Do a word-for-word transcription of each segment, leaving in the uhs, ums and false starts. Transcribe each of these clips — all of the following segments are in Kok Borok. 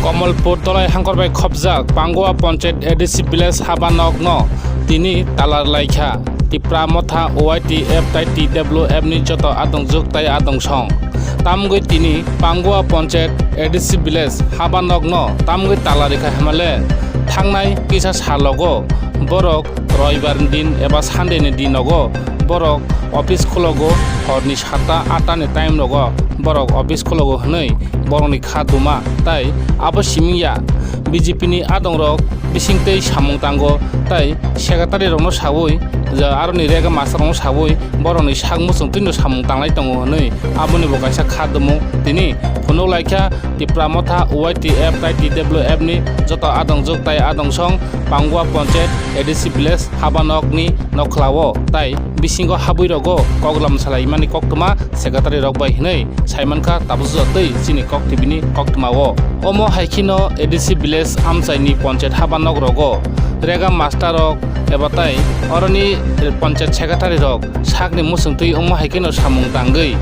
Komolpur Dolai hangkor bai khopjak Pangua Panchayat A D C village haba nok no tini talar laikha. Tipra Motha O Y T F tai T W F ni joto adongjwk tai adongsong. Tamgwi tini Pangua Panchayat A D C village haba nok no tamgwi talar rikha hwnmale thangnai kisa salogo borok Roibar ni din eba Sunday ni dinogo borok office khulogo, horni sata atta ni time rogo borok office khulogo hwnwi borokni kha duma tai abo simi ya. B J P ni adongrok bisingtwi samung tango tai secretary rokno saui, ja aroni rega master rokno saui borokni sak muchung twino samung tanglai tongo hwnwi aboni bo kaisa kha dumung tini phunuk laikha. Tipra Motha O Y T F tai T W F ni joto adongjwk tai adongsong Pangua Panchayat A D C village haba nok ni nokhlao tai bisingo habwi rogo kok lam salai mani koktwma secretary rok bai hwnwi saimankha tabuk jotwi chini kok T V ni koktwma o. Omo hai kheno A D C village amchai ni panchayat haba nok rogo rega master rok eba tai oroni panchayat secretary rok sakni muchungtwi omo hai kheno samung tangwi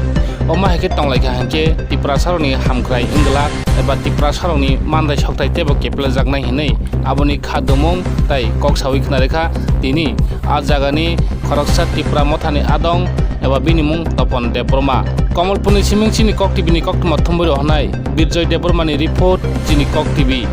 omo hai khe tonglaikha hinkhe Tiprasa rokni hamkrai wngla eba Tiprasa rokni mandai sokthai teibo keplejaknai hinwi aboni kha dumung tai kok saui khna rikha tini. A jagani khoroksa Tipra Mothani adong eba bini mung Topon Debbarma. Komolpurni siming chini kok T V ni koktwma thumbui rohornai Birjoy Debbarmani report, chini kok T V.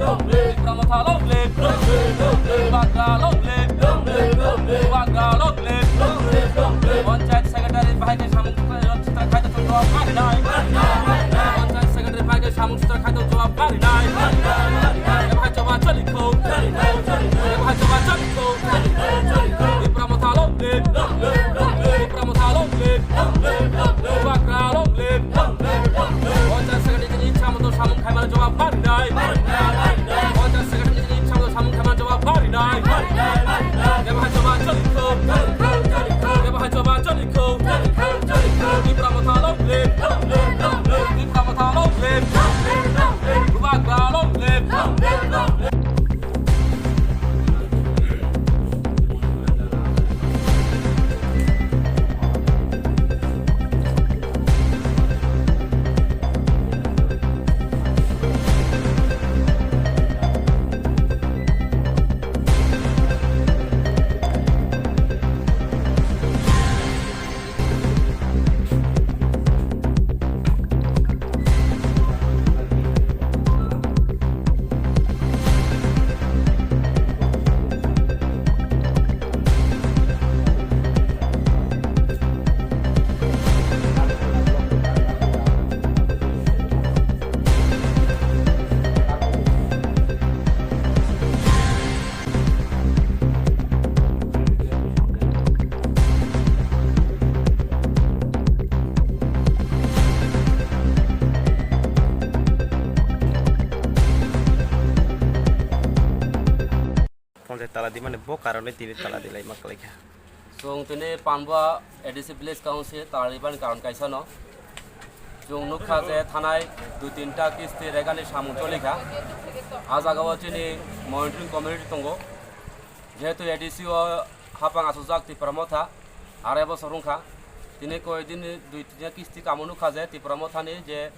Tipra Motha long live! Bubagra long live! Bubagra long live! Panchayat secretary bahai khe samung sitra khaito jawab marinai. Panchayat secretary bahai khe samung sitra khaito jawab marinai. Bahai choba choli kho. Bahai choba choli kho. Tipra Motha long live! Tipra Motha long live! Bubagra long live! Panchayat secretary ni ichha moto samung khaimani jawab marinai. Panchayat secretary ni ichha moto samung khaimani jawab marinai. Bahai choba choli kho. Bahai choba choli kho. Tipra Motha long live! Tipra Motha long live! Bubagra long live! Tala di mani bo karone tini tala di lai ma kwlai kha. Chwng tini Panbua A D C Village Council tala ribani karon kaisa no. Chwng nukha je thanai dui tinta kisti regani samung choli kha. A jagao chini monitoring committee tongo. Jehetu A D C o hapang achukjak Tipra Motha, arai bosor wngkha. Tini koi din dui tinta kisti kamo nukha je Tipra Mothani je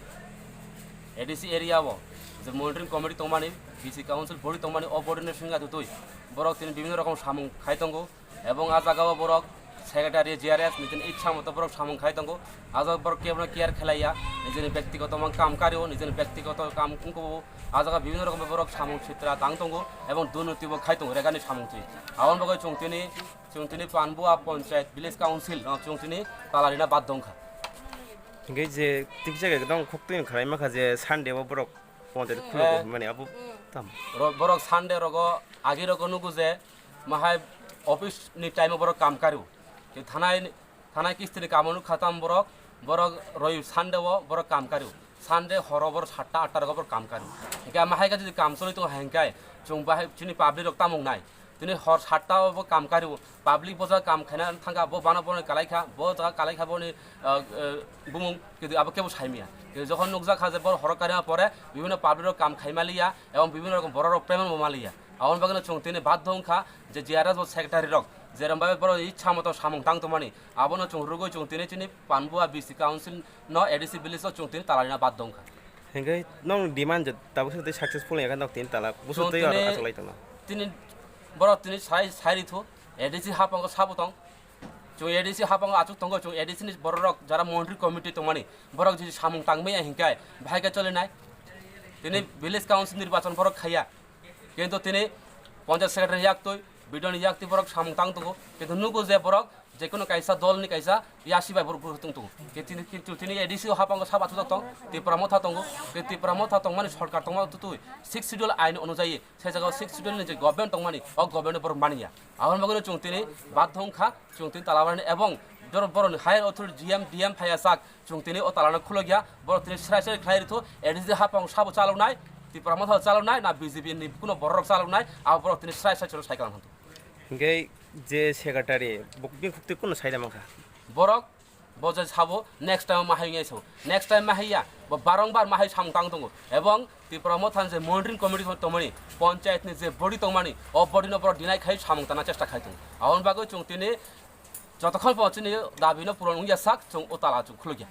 A D C area o je monitoring committee tongmani, B C council body tongmani, o body no swngya tutui borok tini bibhinno rokom samung khai tongo. Ebong a jagao borok secretary, G R S nijini ichha moto borok samung khai tongo. A jaga borok kebono care khelaiya, nijini bektigoto mang kam kario, nijini bektigoto kam wngkho. A jaga bibhinno rokom borok samung sitra tang tongo ebong dunuti bo khai tongo regani samung twi. Aboni bagwi chwng tini, chwng tini Panbua Panchayat Village Council no chwng tini tala rina baddo wngkha. Hingke je tikjak ekdom khok twi khlai makha je Sunday o borok Ponte khuluk Eh. Mani abo tam. Ro-, borok Sunday rogo agi rogo nugo je mahai office ni time o borok kam kario. Te thanai, thanai kisti ni kamo nukha tam borok, borok roi Sunday o borok kam kario. Sunday horo borok satta atta rogo borok kam kario. Hingke mahai ka jodi kam choli tongo hai hingke chwng bahai chini public rok tamung nai. Tini hor satta o bo kam kario, public bo jaga kam khaina thangkha, bo bana bono kalai kha, bo jaga kalai kha boni, ah, eh, bumung, kintu abo kebo saimaya. Kintu jokhon nukjak kha je boro horo karima pore bibhinno public rok kam khai maliya, ebong bibhinno rokom borok rok payment bo maliya. Aboni bagwino chwng tini baddo wngkha je G R S bo secretary rok, jerem bai borok ichha moto samung tang tongmani, abono chwng rwgwi chwng tini chini Panbua B C council no A D C village o chwng tini tala rina baddo wngkha. Hingke nong demand je tabuk se tei successful ya kan nok tin tala busu Chwng tei oro tini, achuk lai tongno. Tini borok tini sai, sai rithu, A D C hapango sabo tong. Chwng A D C hapango achuk tongo, chwng A D C ni borok rok jara montri committee tongmani, borok jodi samung tangmaya hingke bahai khe choli nai. Tini village council nirbachon borok khaiya. Kintu tini panchayat secretary yak twi, B D O ni yak twi borok samung tang tongo. Kintu nugo je borok je kono kaisa dol ni kaisa yasi bai borok borok tong tongo. Kintu, kintu tini A D C o hapango sabo achuk tong, Tipra Motha tongo. Kintu Tipra Motha tongmani sorkar tongma tutui sixth schedule ain onujayi se jaga o sixth schedule ni je government tongmani, o government borok maniya. Aboni bagwino chwng tini baddo wngkha, chwng tini tala rina ebong joro borok ni higher authority G M, D M phaiya sak, chwng tini o tala no khulokya, borok tini srai srai khlai rithu, A D C hapango sabo chaloknai, Tipra Motha chaloknai, na B J P ni kuno borok rok chaloknai, abo borok tini srai srai chwng sai kalang thantu. Hingke je secretary, buk-, bini khukti kuno sai da mankha? Borok bo je sabo next time ma hai ngai sabo. Next time ma hai ya, bo barong bar ma hai samung tang tongo. Ebong Tipra Motha ni je monitoring committee tongmani, panchayat ni je body tongmani, o body no borok deny khai samung tangna chesta khai tongo. Aboni bagwi chwng tini jotokhon po chini dabi no puron wngya sak chwng o tala chwng khulukya.